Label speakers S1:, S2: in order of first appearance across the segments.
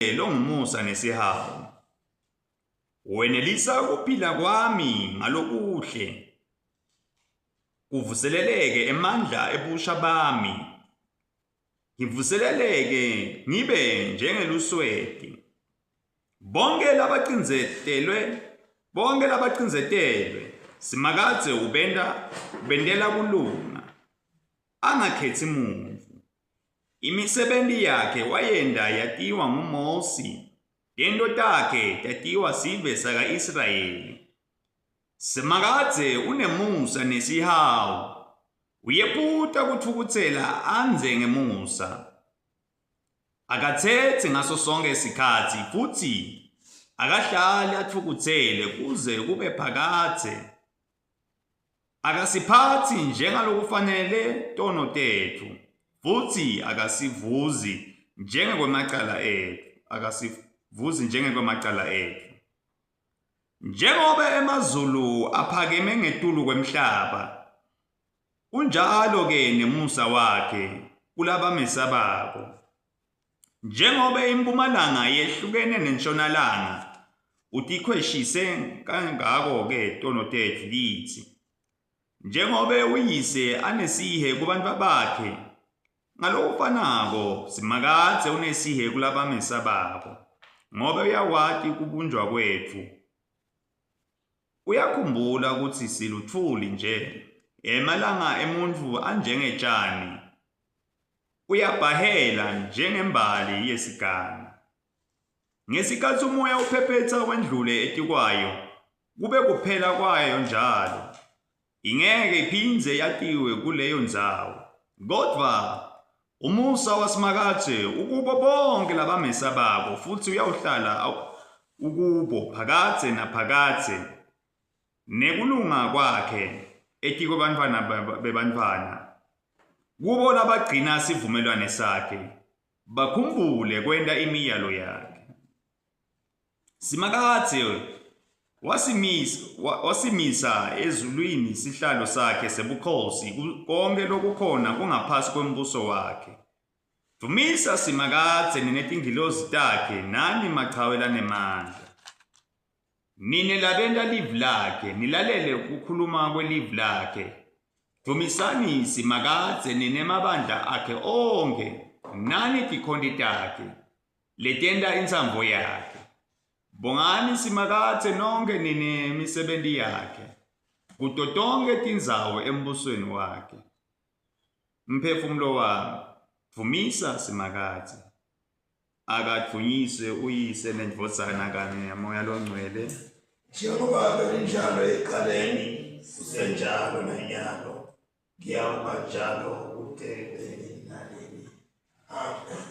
S1: Longumusa nesihawu. Wenelisa kuphila kwami ngalokuhle. Kuvuseleleke emandla ebusha bami. Ngivuseleleke ngibe njengelusweti. Bonke labacindzetelwe, bonke labacindzetelwe, Simakadze ubenta ubentela kulunga, angakhetsi muntfu. Imisebenti yakhe wayenta yatiwa nguMosi, tento takhe tatiwa sive saka-Israyeli. Simakadze unemusa nesihawu, uyephuta kutfukutsela andze ngemusa. Akatsetsi ngaso sonkhe sikhatsi futsi akahlali atfukutsele kuze kube phakadze. Akasiphatsi njengalokufanele tono tetfu, futsi akasivuzi njengekwemacala etfu, akasivuzi njengekwemacala etfu. Njengobe emazulu aphakeme ngetulu kwemhlaba, unjalo-ke nemusa wakhe kulabamesabako. Njengobe impumalanga yehlukene nenshonalanga, utikhweshise kangako-ke tono tetfu kitsi. Njengobe uyise anesihe kubantfwabakhe, ngalokufanako Simakadze unesihe kulabamesabako, ngobe uyakwati kubunjwa kwetfu. Uyakhumbula kutsi silutfuli nje. Emalanga emuntfu anjengetjani, Uyabhahela njengembali yesiganga. Ngesikhatsi umoya uphephetsa wendlule etikwayo, kube kuphela kwayo njalo. Ingeke iphindze yatiwe kuleyo ndzawo. Kodvwa umusa waSimakadze ukubo bonkhe labamesabako futsi uyawuhlala ukubo phakadze naphakadze. Nekulunga kwakhe etikwebantfwana bebantfwana, kubo labagcina sivumelwane sakhe, bakhumbule kwenta imiyalo yakhe. Simakadze wasimisa, wasimisa ezulwini sihlalo sakhe sebukhosi, konke lokukhona kungaphasi kwembuso wakhe. Dvumisa Simakadze nine tingilozi takhe nani machawe lanemandla. Nine labenta livi lakhe, nilalele kukhuluma kwelivi lakhe. Dvumisani Simakadze nine mabandla akhe onkhe, nani tikhonti takhe, letenta intsandvo yakhe. Bongani Simakadze nonkhe nine misebenti yakhe, kuto tonkhe tindzawo embusweni wakhe. Mphefumulo wami, dvumisa Simakadze. Akadvunyiswe uYise neNdvodzana kanye naMoya loNgcwele.
S2: Njengoba bekunjalo ekuqaleni, kusenjalo nanyalo, kuyawuba njalo kute kube nini nanini. Amen.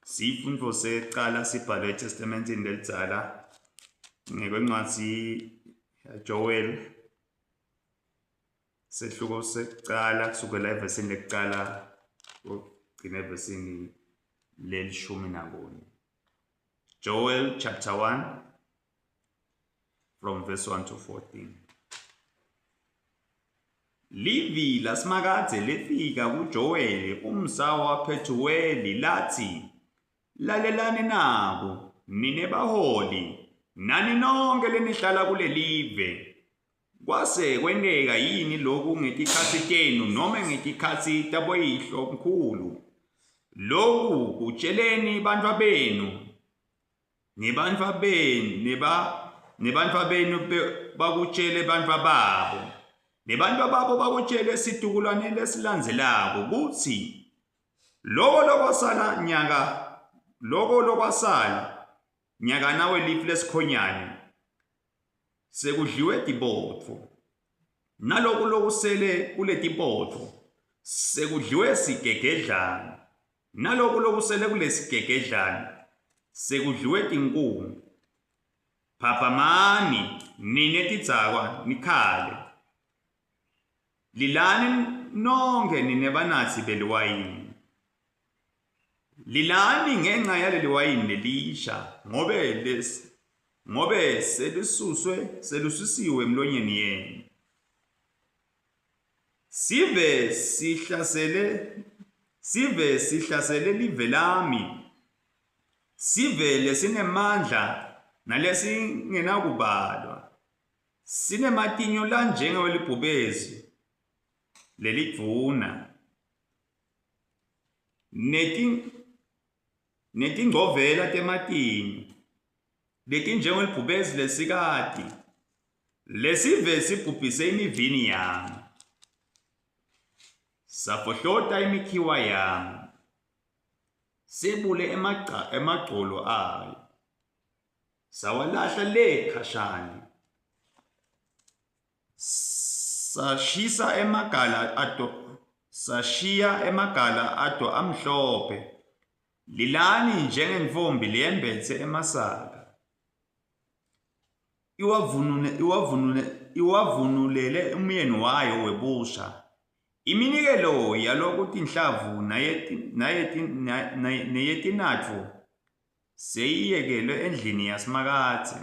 S1: Sifundvo sekucala sibhalwe eTestamenteni lelidzala ngekwencwadzi yaJoel sehluko sekucala kusukela evesini lekucala kugcina evesini lelishumi nakunye. Joel chapter 1 from verse 1 to 14. Livi laSimakadze lefika kuJoweli umsa waPhethuweli latsi, Lalelani naku, nine baholi, nani nonkhe lenihlala kulelive. Kwase kwenteka yini loku ngetikhatsi tenu nome ngetikhatsi taboyihlomkhulu? Loku kutjeleni bantfwabenu nebantfwabenu neba nebantfwabenu bakutjele bantfwababo nebantfwababo bakutjele situkulwane lesilandzelako kutsi loko lokwasala nyaka loko lokwasala nyakana welifu lesikhonyane sekudliwe tibotfo naloku lokusele kuletibotfo sekudliwe sigegedlana Naloku lokusele kulesigegedlana sekudliwe tinkhumbi. Phaphamani nine tidzakwa nikhale. Lilani nonkhe nine banatsi beliwayini. Lilani ngenxa yaleli wayini lelisha, ngobe les, ngobe selisuswe selususiwe emlonyeni yenu. Sive sihlasele sive sihlasele live lami, sive lesinemandla nalesingenakubalwa, sinematinyo lanjengewelibhubezi lelidvuna. Netingcovela tematinyo letinjengelibhubezi lesikati lesive sibhubhise imivini yami safohlota imikhiwa yami sebule emagcolo ayo sawalahla le khashane Sashisa emagala ato sashiya emagala ato amhlophe. Lilani njengentfombi leyembetse emasaka. Iwavunule iwavunule iwavunulele umyeni wayo webusha. Iminikelo yalokutinhlavu neyetinatfo seyiyekelwe endlini yaSimakadze.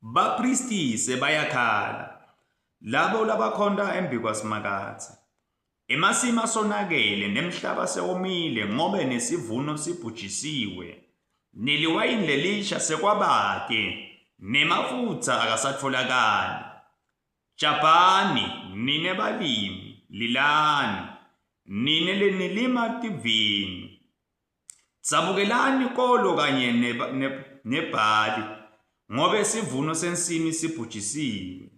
S1: Baphristi sebayakhala, labo labakhonta embikwaSimakadze. Emasimi asonakele nemhlaba sewomile ngobe nesivuno sibhujisiwe. Neliwayini lelisha sekwabate, nemafutsa akasatfolakali. Jabhani, nine balimi, lilani, nine lenilima tivini. Dzabukelani kolo kanye nebhali, ngobe sivuno sensimi sibhujisiwe.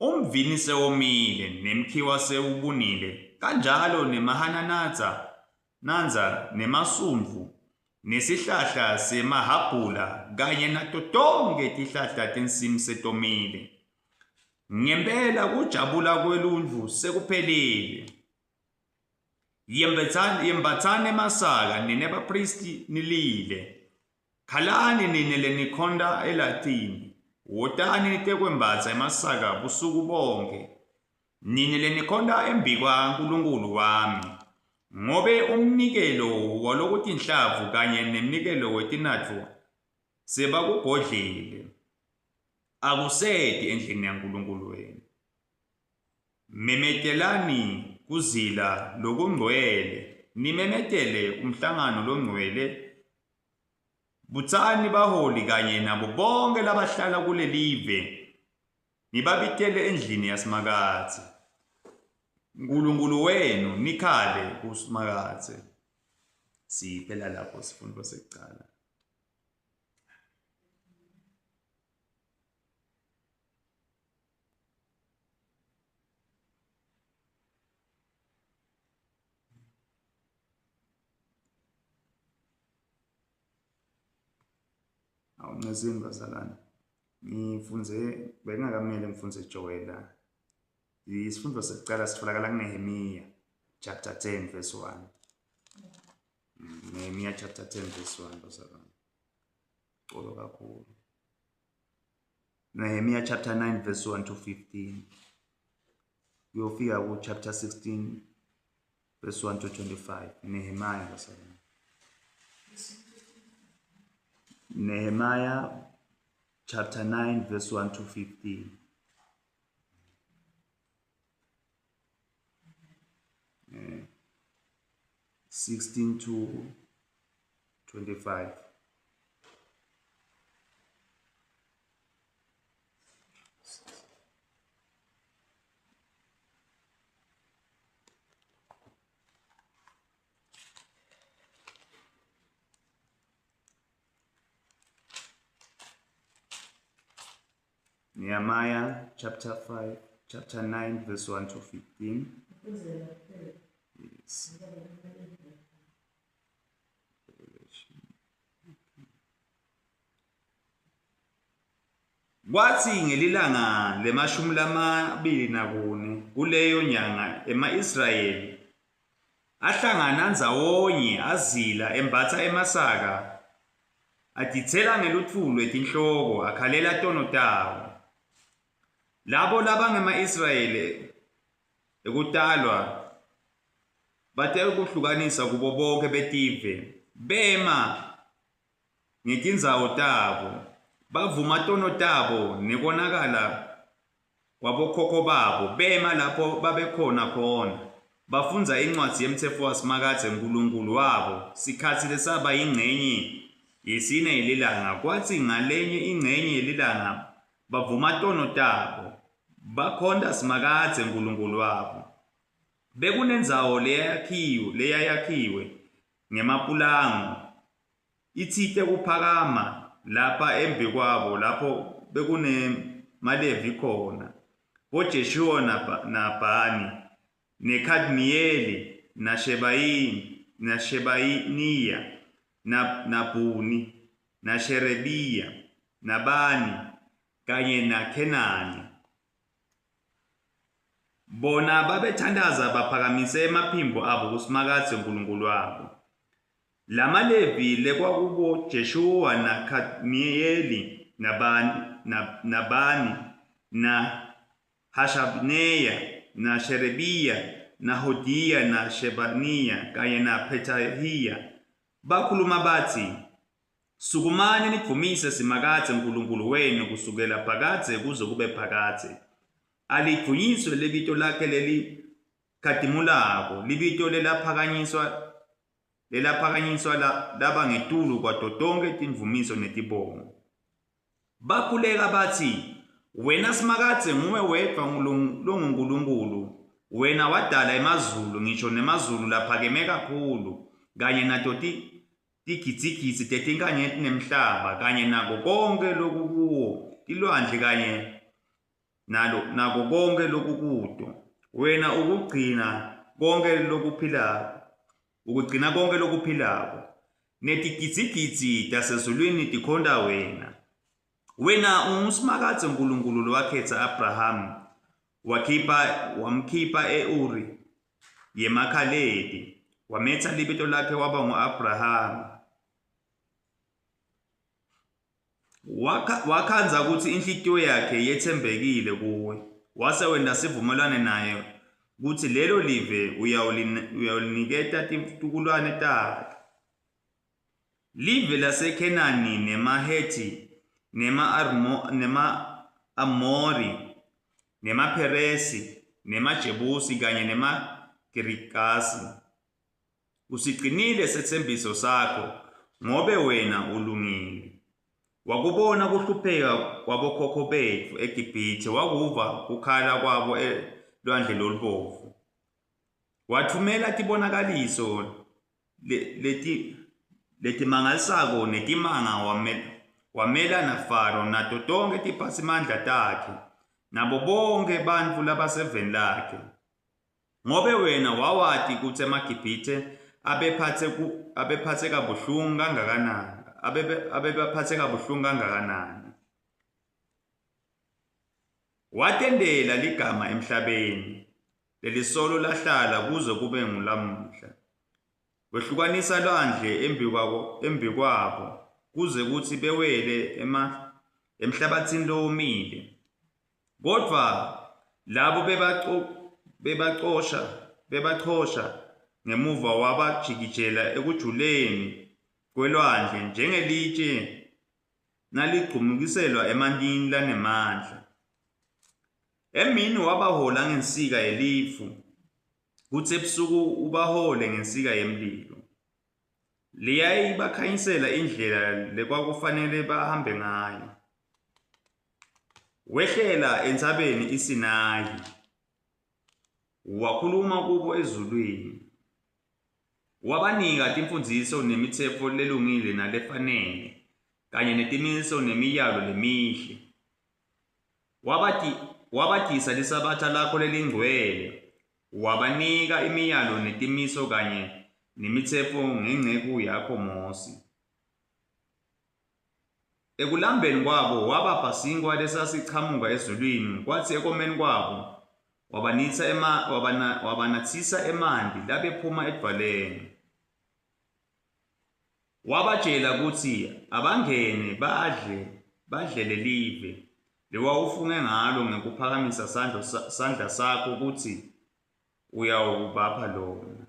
S1: Umvini sewomile nemkhiwa sewubunile, kanjalo nemahananatsa nandza nemasundvu nesihlahla semahhabhula kanye nato tonkhe tihlahla tensimi setomile. Ngempela kujabula kweluntfu sekuphelile. Yembatsani, yembatsani emasaka nine baphristi nilile. Khalani nine lenikhonta elatini. Wotani nitekwembatsa emasaka busuku bonkhe. Nine lenikhonta embikwaNkulunkulu wami. Ngobe umnikelo walokutinhlavu kanye nemnikelo wetinatfo sebakugodlile. Akuseti endlini yaNkulunkulu wenu. Memetelani kuzila lokungcwele, nimemetele umhlangano longcwele. Butsani baholi kanye nabo bonkhe labahlala kulelive, nibabitele endlini yaSimakadze. Nkulunkulu wenu nikhale kuSimakadze. Siphela lapho sifundo sekucala. Awuncesini bazalwane. Ngifunze bekungakamele ngifunze Joela. Isifundo sekucala sitholakala kuNehemiya chapter 10 verse 1. Nehemiya chapter 10 verse 1 bazalwane. Xolo kakhulu. Nehemiya chapter 9 verse 1 to 15. Kuyofika ku chapter 16 verse 1 to 25. Nehemiah bazalwane. Nehemiah chapter 9 verse 1 to 15. Eh, 16 to 25. Nehemiah chapter 5, chapter 9, verse 1 to 15. Yes. Kwathi ngelilanga lemashumi 24 kuleyo nyanga ema-Israyeli ahlangana ndzawonye azila embatsa emasaka atitsela ngelutfulu etinhloko akhalela tono tawo. Labo labangema-Israyeli ekutalwa. Batekuhlukanisa kubo bonkhe betive, bema ngetindzawo tabo, bavuma tono tabo nekonakala kwabokhokho babo, bema lapho babekhona khona, bafundza incwadzi yemtsetfo waSimakadze Nkulunkulu wabo sikhatsi lesaba yincenye yesine yelilanga, kwatsi ngalenye incenye yelilanga bavuma tono tabo, bakhonta Simakadze Nkulunkulu wabo. Bekunendzawo leyayakhiwe leyayakhiwe ngemapulango itsite kuphakama lapha embikwabo lapho bekunemalevi khona boJeshuwa naBhani neKhadmiyeli naShebayini naShebayiniya naBhuni naSherebiya naBani kanye naKhenani. Bona babethandaza baphakamise emaphimbo abo kuSimakadze Nkulunkulu wabo. LamaLevi lekwakubo Jeshuwa naKhadmiyeli naBani naBani naHashabneya naSherebiya naHodiya naShebaniya kanye naPhethahiya bakhuluma batsi, Sukumani nidvumise Simakadze Nkulunkulu wenu kusukela phakadze kuze kube phakadze. Alidvunyiswe libito lakhe lelikhatimulako, libito lelaphakanyiswa lelaphakanyiswa laba ngetulu kwato tonkhe tindvumiso netibongo. Bakhuleka batsi, Wena Simakadze nguwe wedvwa longuNkulunkulu, wena wadala emazulu, ngisho nemazulu laphakeme kakhulu, kanye nato tigidzigidzi tetinkanyeti nemhlaba, kanye nako konkhe lokukuwo, tilwandle kanye nalo nako konkhe lokukuto. Wena ukugcina konkhe lokuphilako, ukugcina konkhe lokuphilako. Netigidzigidzi tasezulwini tikhonta wena. Wena unguSimakadze Nkulunkulu lowakhetsa Abrahama, wakhipha wamkhipha e-Uri yemaKhaledi, wametsa libito lakhe waba ngu-Abrahama. Wakhandza kutsi inhlitiyo yakhe yetsembekile kuwe, wase wenta sivumelwane naye kutsi lelo live uyawuliniketa titukulwane takhe. Live laseKhenani nemaHethi nema-Amori nemaPheresi nemaJebusi kanye nemaGirigasi. Usigcinile setsembiso sakho ngobe wena ulungile. Wakubona kuhlupheka kwabokhokho betfu eGibhithe, wakuva kukhala kwabo elwandle lolubovu. Watfumela tibonakaliso leti letimangalisako netimanga wamela naFaro nato tonkhe tiphatsimandla takhe nabo bonkhe bantfu labaseveni lakhe. Ngobe wena wawati kutsi emaGibhithe abephatse abephatse kabuhlungu kangakanani, abebaphatse kabuhlungu kangakanani. Watentela ligama emhlabeni, lelisolo lahlala kuze kube ngulamuhla. Wehlukanisa lwandle embikwabo embikwabo kuze kutsi bewele ema emhlabatsini lowomile. Kodvwa labo bebacosha bebachosha ngemuva wabajikijela ekujuleni kwelwandle njengelitshe naligcumukiselwa emantini lanemandla. Emini wabahola ngensika yelifu, kutsi ebusuku ubahole ngensika yemlilo. Leyayibakhanyisela indlela lekwakufanele bahambe ngayo. Wehlela entsabeni iSinayi, wakhuluma kubo ezulwini. Wabanika timfundziso nemitsetfo lelungile nalefanele, kanye netimiso nemiyalo lemihle. Wabatisa liSabatha lakho lelingcwele, wabanika imiyalo netimiso kanye nemitsetfo ngenceku yakho Mosi. Ekulambeni kwabo wabapha sinkwa lesasichamuka ezulwini, kwatsi ekomeni kwabo wabanitsa ema, wabana, wabanatsisa emanti labephuma edvwaleni. Wabatjela kutsi abangene badle badle lelive lewawufunge ngalo ngekuphakamisa sandla sakho kutsi uyawubapha lona.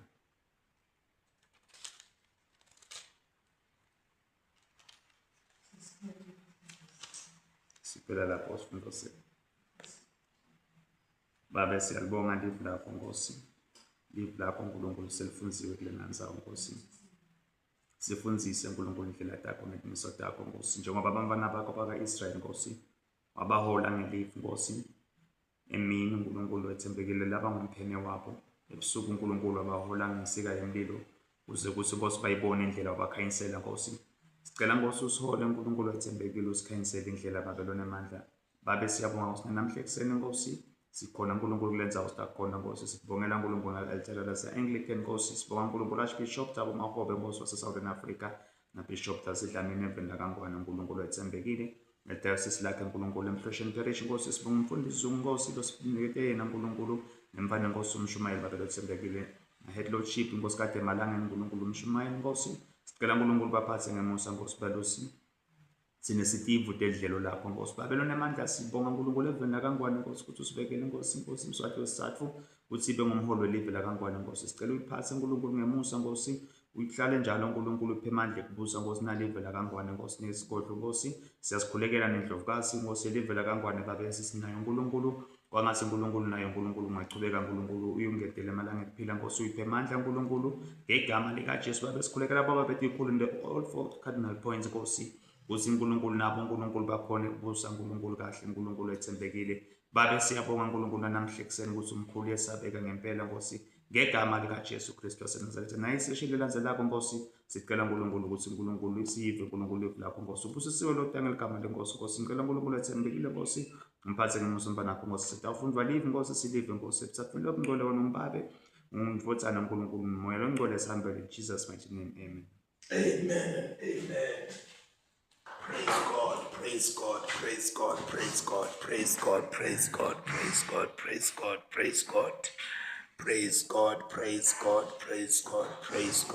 S1: Siphela lapho sifundo sethu. Babe siyalibonga livi lakho Nkosi. Livi lakho Nkulunkulu selifundziwe kule ndzawo Nkosi. Sifundzise Nkulunkulu indlela takho netimiso takho Nkosi. Njengoba abantwana bakho baka-Israyeli Nkosi wabahola ngelivi Nkosi. Emini uNkulunkulu wethembekile laba ngumpheme wabo. Ebusuku uNkulunkulu wabahola ngensika yemlilo kuze kuthi Nkosi bayibone indlela wabakhanyisela Nkosi. Sicela Nkosi usihole uNkulunkulu wethembekile usikhanyisele indlela babe lonemandla. Babe siyabonga Nkosi namhla ekuseni Nkosi sikhona uNkulunkulu kule ndzawo sitakhona Nkosi sibongela uNkulunkulu ngal-altara lase-Anglican Nkosi sibonga uNkulunkulu Archbishop Thabo Mahobe Nkosi wase-Southern Africa naBishop Tasidlamini eveni lakaNgwane uNkulunkulu wethembekile nedayosisi lakhe uNkulunkulu emhlosheni parish Nkosi sibonga umfundisi Zungu Nkosi losinikete yena uNkulunkulu nemfana Nkosi umshumayeli babe lothembekile head lordship Nkosi kade emalangeni uNkulunkulu umshumayeli Nkosi sicela uNkulunkulu baphathe ngemusa Nkosi balusi Thina sitivu tedlelo lakho Nkosi. Babe lonemandla sibonga uNkulunkulu eveni lakaNgwane Nkosi ukuthi usibekele Nkosi Nkosi Mswati wesithathu ukuthi ibe ngumholi welive lakaNgwane Nkosi. Sicela uyiphathe uNkulunkulu ngemusa Nkosi. Uyihlale njalo uNkulunkulu uphe amandla ekubusa Nkosi nalive lakaNgwane Nkosi nesigodlo Nkosi. Siyasikhulekela nendlovukazi Nkosi yelive lakaNgwane Babe sisinayo uNkulunkulu. Kwangathi uNkulunkulu naye uNkulunkulu ungachubeka uNkulunkulu uyungetele emalanga ekuphila Nkosi uyiphe amandla uNkulunkulu ngegama likaJesu babe sikhulekela baba bethu ikhulu in the all four cardinal points Nkosi ukuthi uNkulunkulu nabo uNkulunkulu bakhone ukubusa uNkulunkulu kahle uNkulunkulu ethembekile babe siyabonga uNkulunkulu namhla ekuseni ukuthi umkhulu yesabeka ngempela Nkosi ngegama likaJesu Kristu waseNazaretha naye iseshini elandzelako Nkosi sicela uNkulunkulu ukuthi uNkulunkulu isive uNkulunkulu lakho Nkosi ubusisiwe lo tanga ligama lenkosi Nkosi ngicela uNkulunkulu ethembekile Nkosi Ngiphathe ngemusa umntwana Nkosi sitawufundwa live Nkosi silive Nkosi ebuthathweni lobungcwele wena umbabe ungumdvodzana uNkulunkulu nomoya longcwele sihambele in Jesus mighty name amen.
S2: Amen and amen. Praise God, praise God, praise God, praise God, praise God, praise God, praise God, praise God, praise God. Praise God, praise God, praise God, praise God.